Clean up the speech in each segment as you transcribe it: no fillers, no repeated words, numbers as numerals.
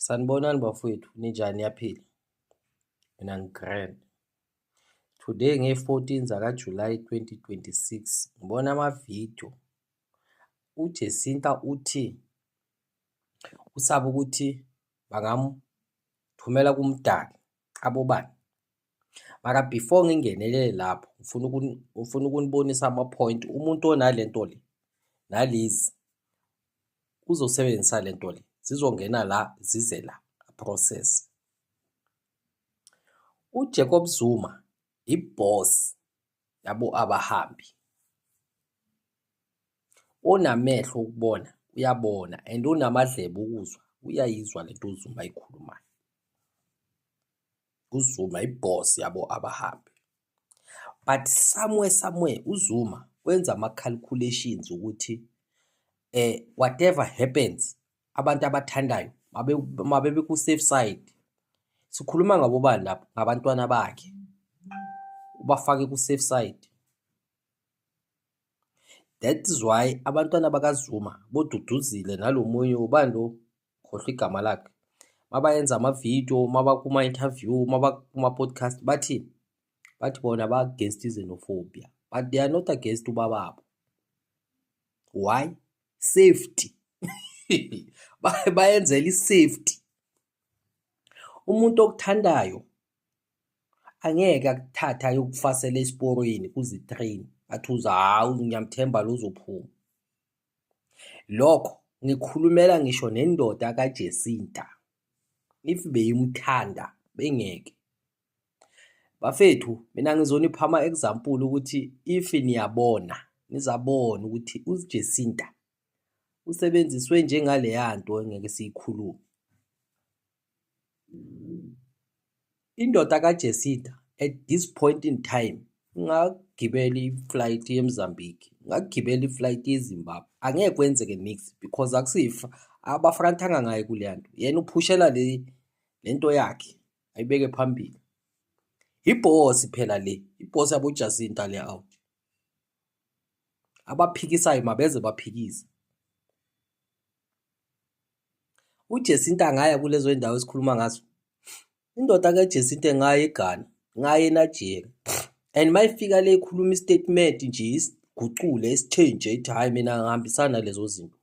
Sanibonani bafowethu, ninjani niyaphila? Mina ngi-grand. Today ngeyi-14 zaka-July 2026 ngibona amavidiyo uJacinta uthi usaba ukuthi bangamthumela kuMdali abobani. Mara before ngingenelele lapho ngifuna ukunibonisa ama-point umuntu onale nto le nalezi uzosebenzisa le nto le zizongena la zize la process. UJacob Zuma i-boss yabo abahambi. Onamehlo okubona uyabona and onamadlebe okuzwa uyayizwa lento uZuma ayikhulumayo. UZuma i-boss yabo abahambi. But somewhere somewhere uZuma wenza ama-calculations ukuthi whatever happens abantu abathandayo mabe ku-safe side. Sikhuluma ngabobani lapho? Ngabantwana bakhe. Ubafake ku-safe side. That is why abantwana bakaZuma boDuduzile nalo munye ubani lo khohlwa igama lakhe mabayenza amavidiyo mabakuma-interview mabakuma-podcast bathini? Bathi bona ba-against i-xenophobia but they are not against ubababo. Why? Safety. Bayenzela i-safety. Umuntu okuthandayo angeke akuthathe ayokufasela esiporweni kuzi-train athi uza hawu ngiyamthemba lo uzophuma. Lokho ngikhulumela ngisho nendoda kaJacinta if beyimthanda bengeke. Bafethu mina ngizonipha ama-example ukuthi if niyabona nizabona ukuthi uJacinta usebenziswe njengaleya nto engeke siyikhulume. Indoda kaJacinta at this point in time ingagibela i-flight eMozambique, ingagibela i-flight eZimbabwe, angeke kwenzeke niks because akusifa abafrantanga ngaye kuleya nto. Yena uphushela le lento yakhe ayibeke phambili. Ibhosi phela le, ibhosi yaboJacinta le out. Abaphikisayo mabeze baphikise. UJacinta angaya kulezo ndawo esikhuluma ngazo. Indoda kaJacinta ingaya eGhana, ingaya eNigeria. And mayifika le ikhuluma i-statement nje isigucule isitshentshe ithi hhayi mina ngihambisana nalezo zinto.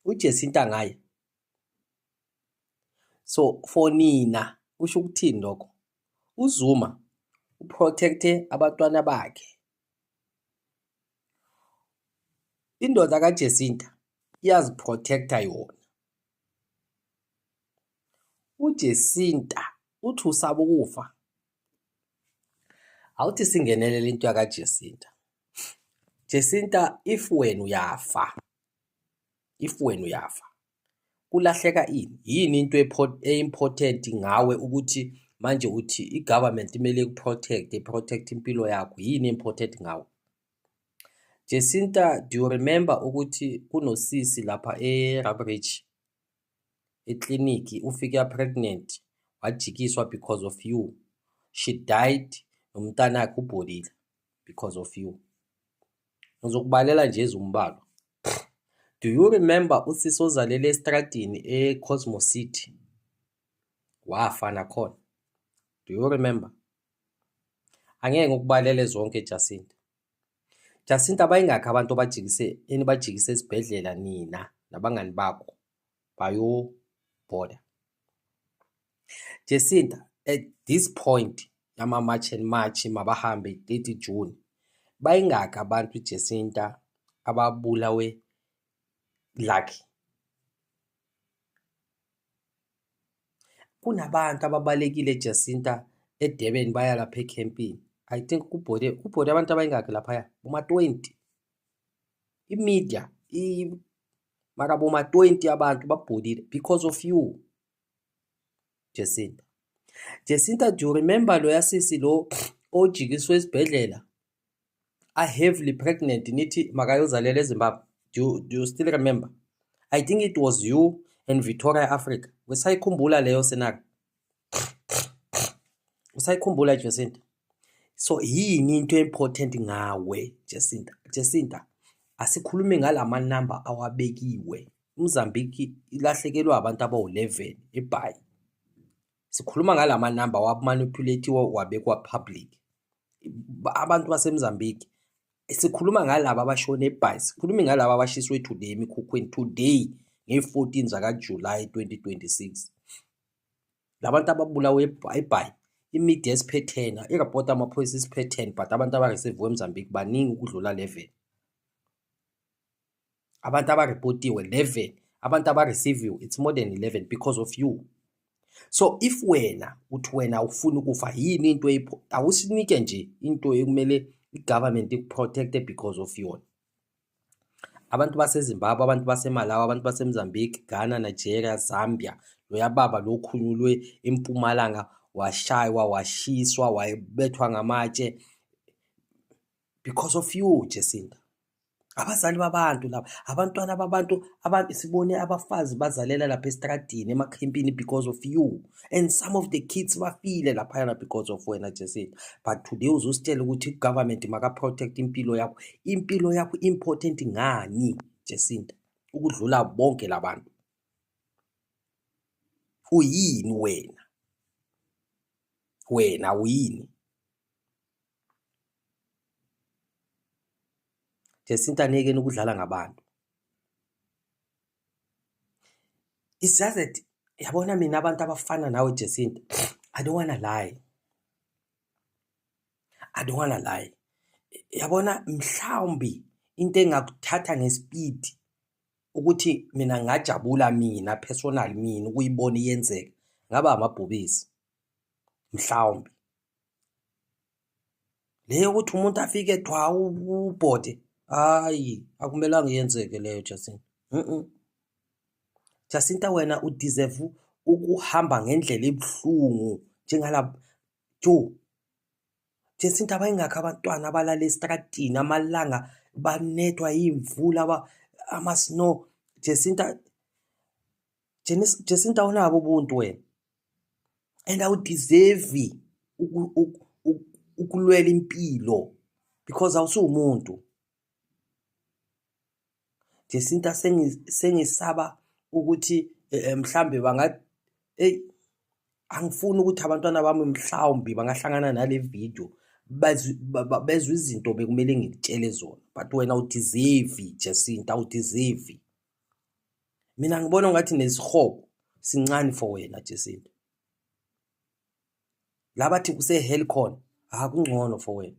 UJacinta angaya. So for nina kusho ukuthini lokho? UZuma u-protect-e abantwana bakhe. Indoda kaJacinta iyazi-protect-a yona. UJacinta uthi usaba ukufa. Awuthi singenelele into yakaJacinta. Jacinta if wena uyafa, if wena uyafa kulahleka ini? Yini into e-important ngawe ukuthi manje uthi i-government kumele iku-protect, i-protect impilo yakho, yini important ngawe? Jacinta, do you remember ukuthi kunosisi lapha e-Rabridge ekliniki ufike pregnant wajikiswa because of you. She died nomntanakhe ubhodile because of you. Ngizokubalela nje ezumbalwa. Do you remember usisi ozalele estradini e-Cosmo City? Wafa nakhona. Do you remember? Angeke ngikubalele zonke Jacinta. Jacinta bayingakhi abantu obajikise enibajikise esibhedlela nina nabangani bakho bayobhoda. Jacinta at this point yama-March and March mabahambe 30 June bayingakhi abantu Jacinta ababulawe lucky. Kunabantu ababalekile Jacinta eDurban baya lapha ekhempini. I think kubhode kubhode abantu abayingakhi laphaya boma-20. I-media mara boma-20 abantu babhodile because of you Jacinta. Jacinta, do you remember loya sisi lo ojikiswe esibhedlela a heavily pregnant nithi makayozalela eZimbabwe? Do you still remember? I think it was you and Victoria Africa. Usayikhumbula leyo scenario? Usayikhumbula Jacinta? So yini into important ngawe Jacinta? Jacinta, asikhulumi ngalama number awabekiwe. IMozambique ilahlekelwe abantu abawu-11 eBhayi. Sikhuluma ngala manamba wamanipulate-iwe wabekwa public. Abantu baseMozambique, sikhuluma ngalaba abashone eBhayi, sikhuluma ngalaba abashiswe today emikhukhwini today ngeyi-14 zakaJulayi 2026. Labantu ababulawe eBhayi, i-media isiphe 10, i-report yamaphoyisa isiphe 10, but abantu aba-receive eMozambique baningi ukudlula 11. Abantu abarepotiwe 11, abantu aba-receive it's more than 11 because of you. So if wena uthi wena ufuna ukufa, yini into awusinike nje into ekumele i-government iku-protect because of yona? Abantu baseZimbabwe, abantu baseMalawi, abantu baseMozambique, Ghana, Nigeria, Zambia, loya baba lo okhunyulwe eMpumalanga washaywa, washiswa, wabethwa ngamatshe because of you, Jacinta. Abazali babantu laba, abantwana babantu, abantu sibone abafazi bazalela lapha estradini emakhempini because of you, and some of the kids bafile laphayana because of wena, Jacinta. But today uzositshela ukuthi i-government maka-protect impilo yakho. Impilo yakho important ngani, Jacinta, ukudlula bonke labantu? Uyini wena? Wena uyini? Jacinta, niyekeni ukudlala ngabantu. It's just that yabona mina abantu abafana nawe, Jacinta, I don't wanna lie. I don't wanna lie. Yabona mhlawumbi into engakuthatha nge-speed ukuthi mina ngajabula mina personal mina ukuyibona iyenzeka ngaba amabhubesi mhlawumbi. Le yokuthi umuntu afike thwa ubhode, hayi, akumelanga iyenzeke leyo, Jacinta. Jacinta, wena u-deserve ukuhamba ngendlela ebuhlungu njengala jo. Jacinta, bayingakho abantwana abalala estradini amalanga banethwa iy'mvula, ama-snow. Jacinta, Jacinta, awunabo ubuntu wena and awu-deserve ukulwela impilo because awusuwumuntu. Jacinta, sengisaba ukuthi mhlambe banga eyi, angifuni ukuthi abantwana bami mhlawumbe bangahlangana nale video bezwe izinto bekumele ngikutshele zona, but wena awu-deserve, Jacinta, awu-deserve. Mina ngibona ngathi nesihogo sincane for wena, Jacinta. La bathi kuse-hell khona, akungcono for wena.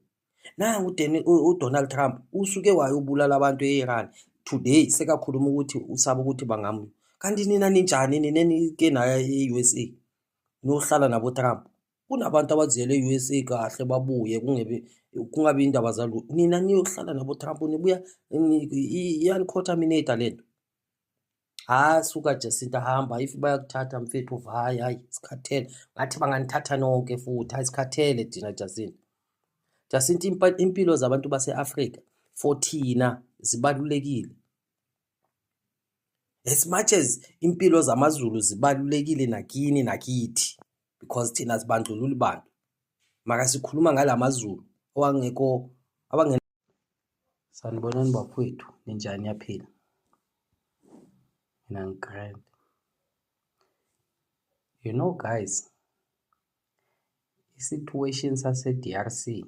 Nangu uDonald Trump usuke wayobulala abantu e-Iran, today sekakhuluma ukuthi usaba ukuthi bangamu. Kanti nina ninjani nina enike naya e-USA niyohlala nabo Trump? Kunabantu abaziyele e-USA kahle babuye kungebe kungabi indaba zalutho. Nina niyohlala nabo Trump nibuya iyani-contaminate lento. Ha, suka Jacinta, hamba. If bayakuthatha mfethu, hayi hayi, sikhathele. Ngathi banganithatha nonke futhi, hayi, sikhathele thina, Jacinta. Jacinta, impilo zabantu base-Afrika for thina zibalulekile. As much as impilo zamaZulu zibalulekile nakini nakithi because thina sibandlulula bantu. Mara sikhuluma ngalamaZulu owangekho abange. Sanibonani bafowethu, ninjani, niyaphila? Mina ngi-grand. You know guys, i-situation sase-DRC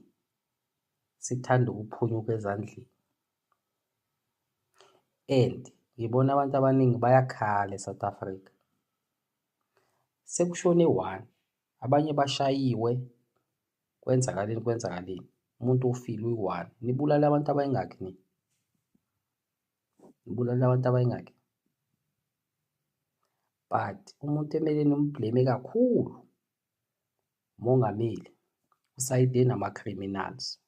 sithanda ukuphunyuka ezandleni and ngibona abantu abaningi bayakhala e-South Africa. Sekushone one, abanye bashayiwe, kwenzakaleni kwenzakaleni, umuntu ufile uyi-one. Nibulale abantu abayingakhi nina? Nibulale abantu abayingakhi? But umuntu emele nimu-blame kakhulu umongameli, usayide nama-criminals.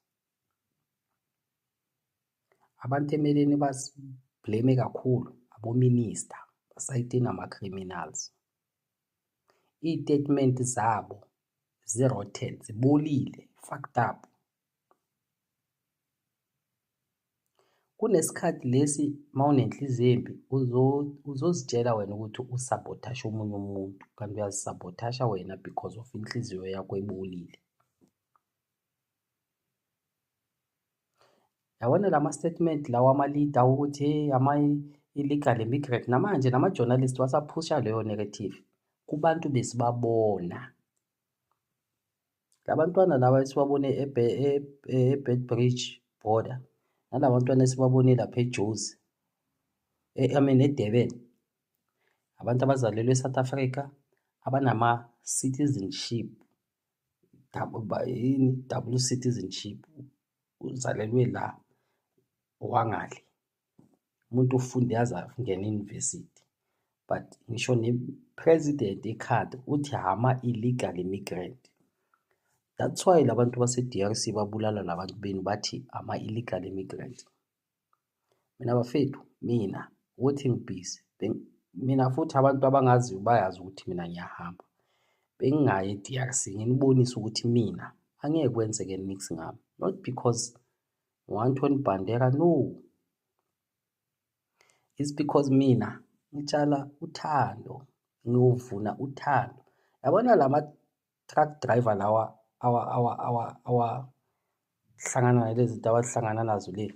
Abantu emele nibasi-blame kakhulu abo-minister, basayide nama-criminals. Iy'tatimende zabo zi-rotten, zibolile, fucked up. Kunesikhathi lesi mawunenhliziyo embi uzozitshela wena ukuthi usabotage omunye umuntu kanti uyazisabotasha wena because of inhliziyo yakho ebolile. Yabona lama statement lawa ama-leader ukuthi hey Illegal immigrant. Namanje nama-journalist wasaphusha leyo narrative kubantu besibabona. Labantwana laba esibabone e-Beitbridge border, nalabantwana esibabone lapha eJozi, I mean eDurban, abantu abazalelwe e-South Africa abanama-citizenship, yini, double citizenship, uzalelwe la owangale. Umuntu ufunde aze angene e-university, but ngisho ne-president ekhanda uthi ama-illegal immigrant. That's why labantu base-D_R_C babulala labantu benu bathi ama-illegal immigrant. Mina bafethu, mina ukuthi ngibhizi, mina futhi abantu abangaziyo bayazi ukuthi mina ngiyahamba. Bengingayi e-D_R_C nginibonise ukuthi mina angeke kwenzeke niks ngami. Not because ngu-Anthony Bandera, no. It's because mina ngitshala uthando, ngiyovuna uthando. Yabona lama truck driver lawa awahlangana nalezi zinto abahlangana nazo le.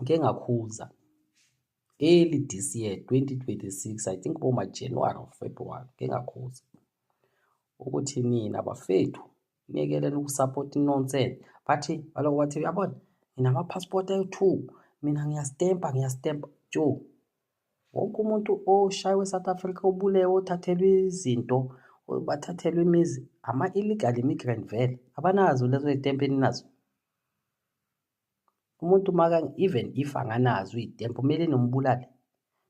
Ngike ngakhuza early this year 2026, I think boma January or February, ngike ngakhuza ukuthi nina bafethu niyekeleni uku-support nonsense. Bathi baloko bathi uyabona nginama-passport ayi-2, mina ngiyastempa ngiyastempa. Jo, wonke umuntu oshaywe e-South Africa ubulewe, othathelwe izinto, bathathelwe imizi, ama-illegal immigrant vele abanazo lezo y'tempu eninazo. Umuntu maka even if anganazo iy'tempu kumele nimbulale.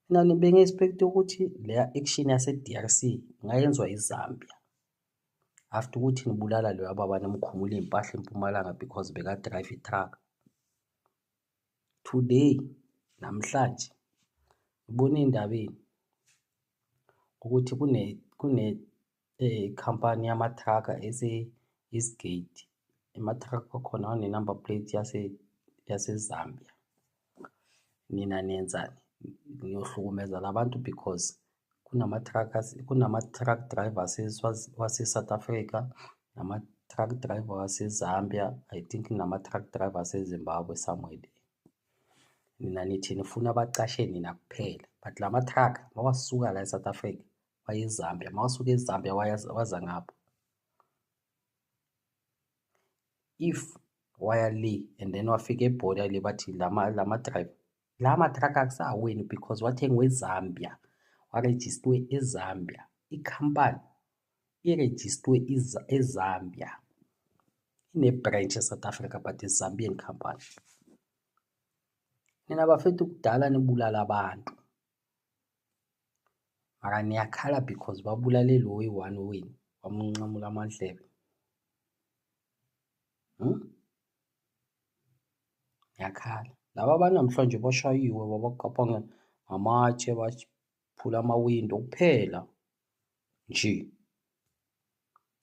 Mina bengi-expect ukuthi leya action yase-D_R_C ingayenziwa iZambia after ukuthi nibulala loya baba nimkhumula iy'mpahla eMpumalanga because beka-drive i-truck. Today, namhlanje, ngibone ey'ndabeni ukuthi kune khampani yama-truck ese-Eastgate. Ama-truck akhona ane-number plate yaseZambia. Nina niyenzani? Niyohlukumeza labantu because kunama-truck drivers wase-South Africa, nama-truck driver wase-Zambia, I think nama-truck driver aseZimbabwe somewhere there. Nina nithi nifuna bacashe nina kuphela, but lama-truck mawasuka la e-South Africa waya eZambia, mawasuka eZambia waza ngapha. If waya le and then wafika ebhoda le bathi lama driver, lama-truck akusawenu because wathengwe eZambia, warejistwe eZambia. Ikhampani irejistwe eZambia, ine-branch e-South Africa but it's Zambian company. Nina bafethu kudala nibulala abantu. Mara niyakhala because babulale lo oyi-one wenu, bamnqamula amadlebe. Ngiyakhala. Laba banamhlanje bashayiwe babakapa ngamatshe baphula amawindo kuphela nje.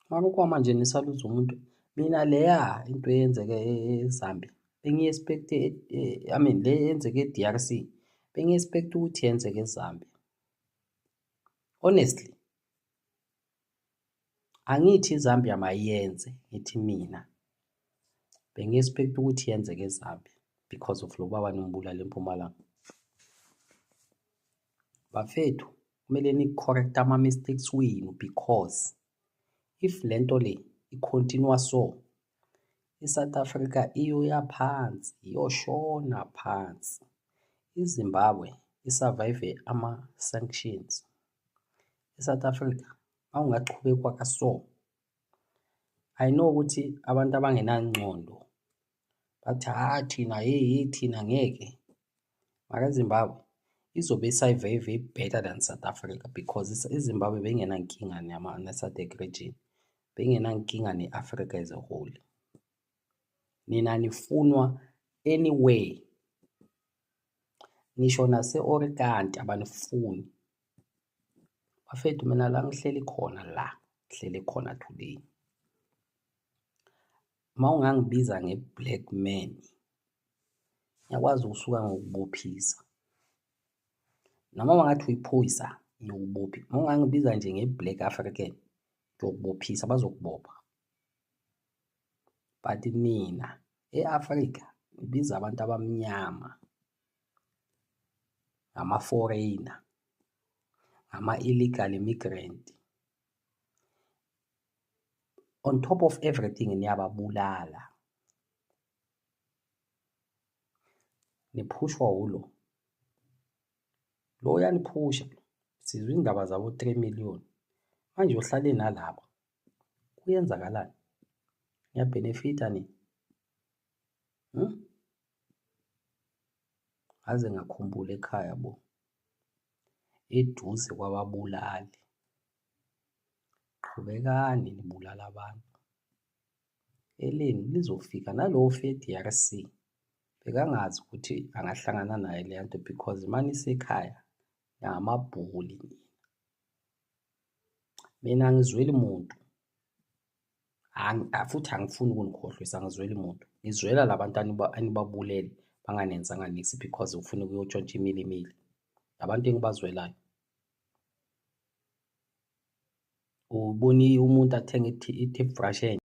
Mara okwamanje nisaluza umuntu. Mina leya into eyenzeke eZambia bengiyi-expect-e, I mean le eyenzeke e-D_R_C bengiyi-expect ukuthi yenzeke eZambia. Honestly, angithi iZambia mayiyenze, ngithi mina bengi-expect ukuthi yenzeke eZambia because of lo baba nimbulale eMpumalanga. Bafethu, kumele ni-correct ama-mistakes wenu because if lento le i-continue so, i-South Africa iyoya phansi, iyoshona phansi. IZimbabwe i-survive ama-sanctions. I-South Africa mawungachubekwa kaso, I know ukuthi abantu abangenangqondo bathi ha thina hey thina ngeke. Mara eZimbabwe izobe i-survive better than South Africa because iZimbabwe beyingenankinga ne-SADC region, beyingenankinga ne-Africa as a whole. Nina nifunwa anywhere, ngisho nase-Orikanti abanifuni. Bafethu mina la ngihleli khona la, ngihleli khona today. Mawungangibiza nge-black man, ngiyakwazi ukusuka ngokubophisa. Noma ungathi uyiphoyisa ngiyokubopha. Mawungangibiza nje nge-black African ngiyokubophisa, bazokubopha. But nina e-Afrika nibiza abantu abamnyama. Ngama-foreigner, ngama-illegal immigrant. On top of everything niyababulala. Niphushwa wulo. Lo uyaniphusha lo. Sizwa indaba zabo 3 million. Manje uhlale nalaba. Kuyenzakalani? Niyabhenefitha nina? Hmm? Ngaze ngakhumbula ekhaya bo. Eduze kwababulali. Qhubekani nibulala abantu. Elenu lizofika nalowo ofe-D_R_C bekangazi ukuthi angahlangana naye leya nto because manisekhaya ningamabhuli nina. Mina angizweli muntu futhi angifuni ukunikhohlwisa, angizweli muntu. Ngizwela la bantu anibabulele banganenzanga niks because ufuna ukuyotshontsha imilimili. Abantu engibazwelayo. Ubona umuntu athenga i-tip brush entsha.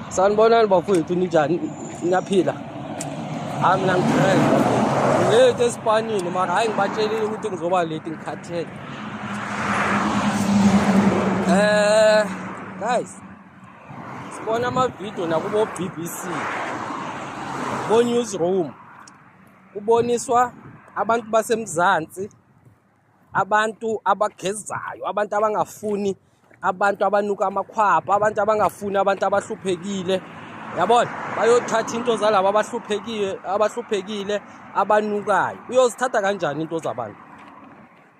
Sanibonani bafowethu, ninjani? Niyaphila? Hayi mina ngi-grand bafowethu. Ngilate esipanini mara hhayi ngibatshelile ukuthi ngizoba late ngikhathele. Guys, sibona ama-video nakubo BBC, bo newsroom, kuboniswa abantu baseMzansi, abantu abagezayo, abantu abangafuni abantu abanuka amakhwapha, abantu abangafuni abantu abahluphekile, yabona, bayothatha into zalaba abahluphekile, abahluphekile abanukayo. Uyozithatha kanjani into zabantu?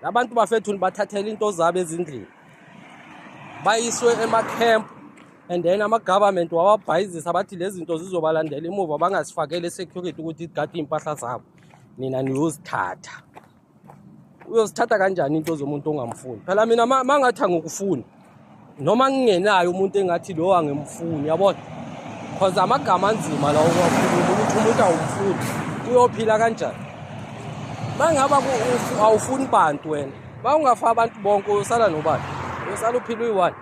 Labantu bafethu nibathathela into zabo ezindlini, bayiswe emakhempu, and then ama-government wawabhayizisa bathi lezi zinto zizobalandela emuva, bangasifakele security ukuthi igade iy'mpahla zabo, nina niyozithatha. Uyozithatha kanjani into zomuntu ongamfuni? Phela mina mangathi angikufuni, noma ngingenayo umuntu engathi lo angimfuni, yabona, cause amagama anzima lawo ukuwakhuluma ukuthi umuntu awumfuni, uyophila kanjani? Mangaba awufuni bantu wena, mawungafa abantu bonke uyosala nobani? Uyosala uphila uyi-one.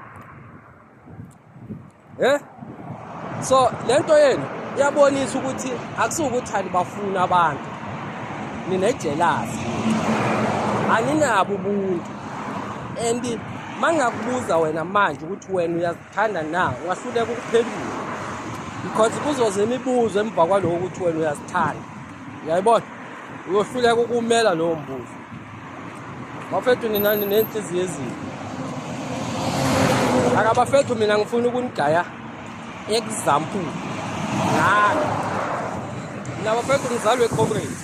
So lento yenu iyabonisa ukuthi akusukuthi anibafuni abantu, ninejelasi, aninabo ubuntu. And mangakubuza wena manje ukuthi wena uyazithanda na, ungahluleka ukuphendula because kuzoza imibuzo emva kwaloko ukuthi wena uyazithanda. Uyayibona, uyohluleka ukumela lowo mbuzo. Bafethu nina ninenhliziyo ezimbi. Akabafethu, mina ngifuna ukunigaya example ngani. Mina bafethu ngizalwe comrade,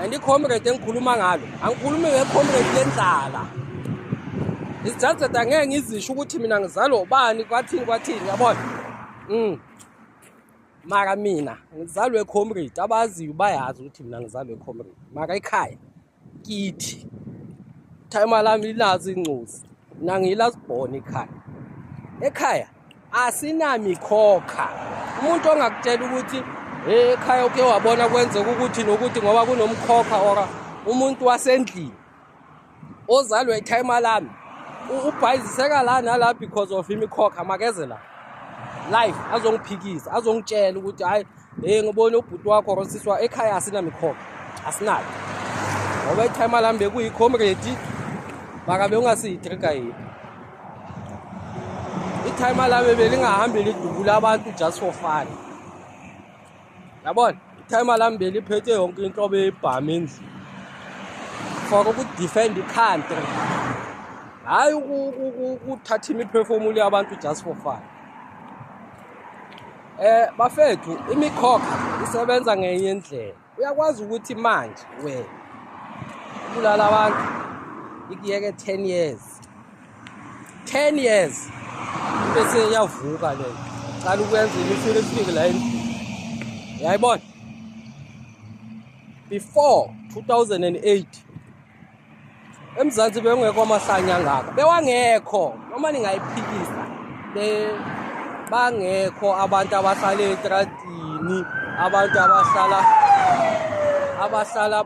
and i-comrade engikhuluma ngalo, angikhulumi nge-comrade lendlala. It's just that angeke ngizisho ukuthi mina ngizalwa ubani, kwathini kwathini, yabona. Mara mina ngizalwe comrade, abaziyo bayazi ukuthi mina ngizalwe comrade, mara ekhaya kithi timer lami linazo ingcozi, mina ngiyilasibhona ekhaya. Ekhaya asinamikhokha. Umuntu ongakutshela ukuthi hey, ekhaya uke wabona kwenzeka ukuthi nokuthi ngoba kunomkhokha, or umuntu wasendlini ozalwe itimer lami ubhayiziseka la nala because of imikhokha, makeze la live azongiphikisa, azongitshela ukuthi hayi, hey, ngibone ubhuti wakho or siswa. Ekhaya asinamikhokha, asinayo, ngoba itimer lami bekuyi-comrade, mara bewungasiyi-trigger yiphi. Itimer lami belingahambi lidubula abantu just for fun, yabona. Itimer lami beliphethe yonke inhlobo yebhamu endlini for ukudefend i-country, hhayi ukuthatha imiphefumulo yabantu just for fun. Bafethu, imikhokha isebenza ngenye indlela. Uyakwazi ukuthi manje wena ubulala abantu, ikuyeke 10 years, 10 years, bese iyavuka le, cala ukwenza imifilifili la endlini, uyayibona. Before 2008 eMzansi bekungekho amahlanya angaka, bewangekho, noma ningayiphikisa, bangekho abantu abahlala etradini, abantu abahlala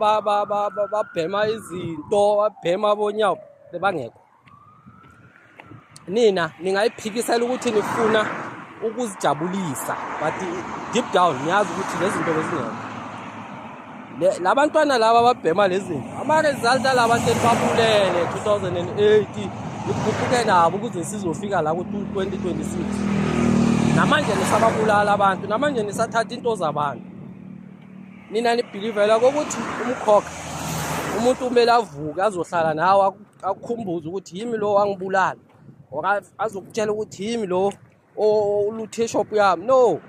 babhema izinto, babhema bonyawo, bebangekho. Nina ningayiphikisela ukuthi nifuna ukuzijabulisa, but deep down niyazi ukuthi lezi zinto bezingekho. Labantwana laba ababhema lezi zinto, ama-result alabantu enibabulele 2008 nikhuphuke nabo ukuze sizofika la ku-2026. Namanje nisababulala abantu, namanje nisathatha into zabantu. Nina nibhilivela kokuthi umkhokha umuntu kumele avuke azohlala nawe akukhumbuze ukuthi yimi lo wangibulala, or azokutshela ukuthi yimi lo oluthe shop yami. No,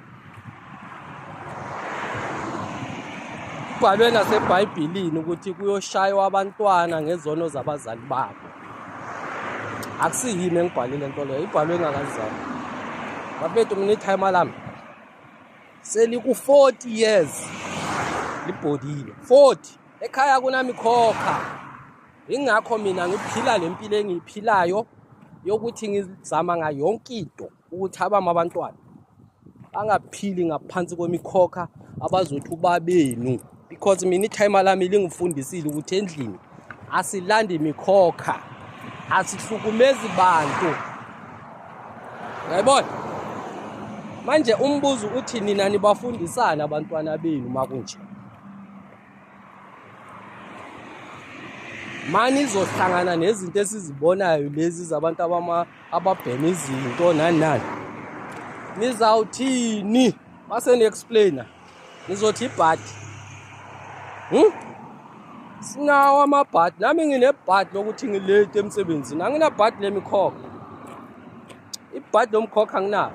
kubhalwe naseBhayibhelini ukuthi kuyoshaywa abantwana ngezono zabazali babo. Akusiyimi engibhalile lento leyo, ibhalwe ngakazami. Bafethu, mina itimer lami seliku-40 years libhodile 40. Ekhaya kunamikhokha, ingakho mina ngiphila le mpilo engiyiphilayo yokuthi ngizama ngayo yonke into ukuthi abami abantwana bangaphili ngaphansi kwemikhokha abazothi ubabenu, because mina itimer lami lingifundisile ukuthi endlini asilandi imikhokha, asihlukumezi bantu. Uyayibona manje umbuzo uthi nina nibafundisana abantwana benu makunje? Mani izohlangana nezinto esizibonayo lezi zabantu ababhema izinto nani nani, nizawuthini mase ni-explainer? Nizothi ibhadi. Sinawo amabhadi. Nami nginebhadi lokuthi ngilate emsebenzini, anginabhadi lemikhokha. Ibhadi lomkhokha anginalo,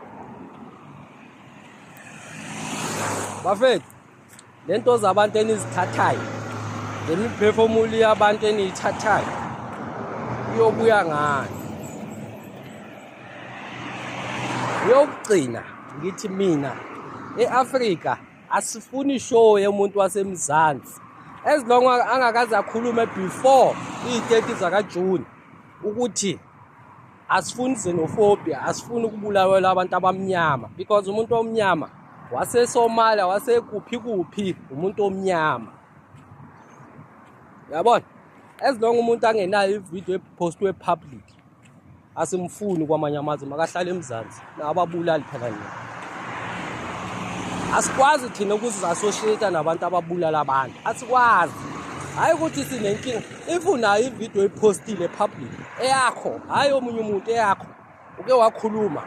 bafethu. Lento zabantu enizithathayo, lemiphefumulo yabantu eniyithathayo iyobuya ngani? Yokugcina ngithi mina, e-Afrika asifuni show yomuntu waseMzansi as long angakaze akhulume before iy'30 zakaJuni ukuthi asifuni xenophobia, asifuni ukubulawela abantu abamnyama, because umuntu omnyama waseSomalia, wasekuphi kuphi, umuntu omnyama, uyabona? As long umuntu angenayo ividiyo epostwe public, asimfuni kwamanye amazwe, makahlale eMzansi nababulali phela. Nina asikwazi thina ukuzi-associate nabantu ababulala abantu, asikwazi. Hhayi ukuthi sinenkinga, if unayo ividiyo ipostile public eyakho, hhayi omunye umuntu, eyakho, uke wakhuluma.